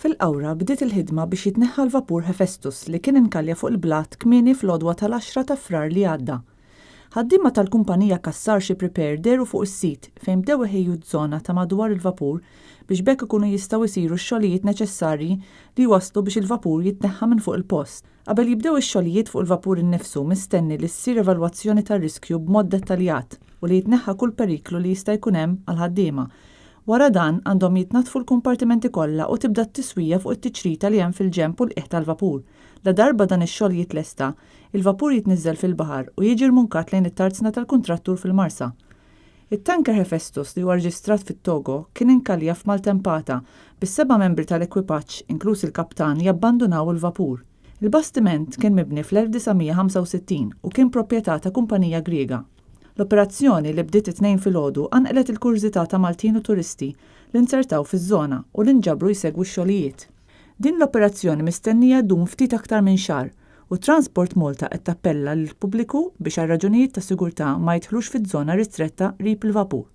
Fil-Qawra bdiet il-ħidma biex jitneħħa l-vapur Hephaestus li kien inkalja fuq il-blat kmieni fl-għodwa tal-għaxra ta' Frar li għadda. Ħaddiema tal-kumpanija Cassar Ship Repair dehru fuq is-sit fejn bdew iħejju z-zona ta' madwar il-vapur biex b'hekk ikunu jistgħu jsiru x-xogħlijiet neċessarji li jwasslu biex il-vapur jitneħħa minn fuq il-post. Qabel jibdew ix-xogħlijiet fuq il-vapur innifsu mistenni li ssir evalwazzjoni tar-riskju b'mod dettaljat u li jitneħħa kull periklu li jista' jkun hemm għall-ħaddiema. Wara dan, għandhom jitnaddfu l-kumpartimenti kollha u tibda t-tiswija fuq it-tiċrita li hemm fil-ġenb u l-qiegħ tal-vapur. Ladarba dan ix-xogħol jitlesta, il-vapur jitniżżel fil-baħar u jiġi rmunkat lejn it-tarzna tal-kuntrattur fil-Marsa. It-tanker Hephaestus li huwa rġistrat fit-Togo kien inkalja f'maltempata, bis-seba' membri tal-ekwipaġġ, inkluż il-kaptan, jabbandunaw il-vapur. Il-bastiment kien mibni fl-1965 u kien proprjetà ta' kumpanija Griega. L-operazzjoni, li bdiet it-Tnejn filgħodu, qanqlet il-kurżità ta' Maltin u turisti li nzertaw fiż-żona u li nġabru jsegwu x-xogħlijiet. Din l-operazzjoni mistennija ddum ftit aktar minn xahar u Transport Malta qed tappella lill-pubbliku biex għal raġunijiet ta' sigurtà ma jidħlux fiż-żona ristretta qrib il-vapur.